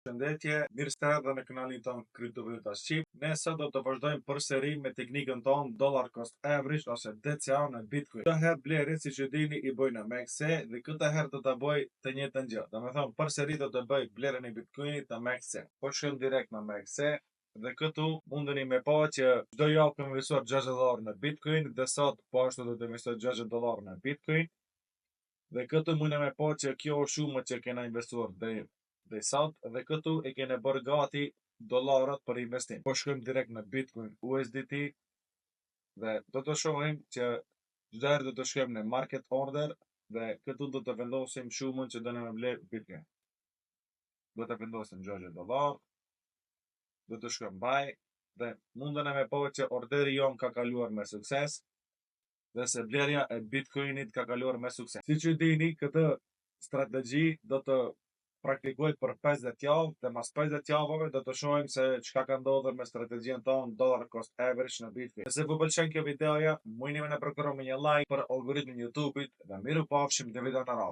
Përshëndetje, mirë se erdhe në kanalin tonë Kriptovaluta Shqip. Ne sot do të vazhdojmë përsëri me teknikën tonë Dollar Cost Average ose DCA në Bitcoin. Këtë herë blerjet, siç e dini, i bëj në MEXC dhe këtë herë do të bëj të njëjtën gjë. Do me thonë, përsëri do të bëj blerjen e Bitcoinit në MEXC. Po shkojmë direkt në MEXC dhe këtu mundeni me pa që çdo javë kam investuar 60 dollar në Bitcoin dhe sot po ashtu do të investoj 60 dollar në Bitcoin. Dhe këtu mundem me pa që kjo është shumë që kena investuar deri sot dhe këtu e kena bërë gati dollarët për investim. Po shkojmë direkt në Bitcoin USDT dhe do të shohim që çdo herë do të shkojmë në market order dhe këtu do të vendosim shumën që do në me ble Bitcoin. Do të vendosim 60 dollar, do të shkojmë buy dhe mundën me pa që orderi jon ka kaluar me sukses dhe se blerja e Bitcoinit ka kaluar me sukses. Siç ju dini, këtë strategji do të praktikoj për 50 javë dhe mas 50 javëve do të shohim se çka ka ndodhur me strategjinë tonë dollar cost average në Bitcoin. Nëse ju pëlqen kjo videoja, mundni me na përkrahur me një like për algoritmin e YouTube-it dhe mirupafshim në videon e radhës.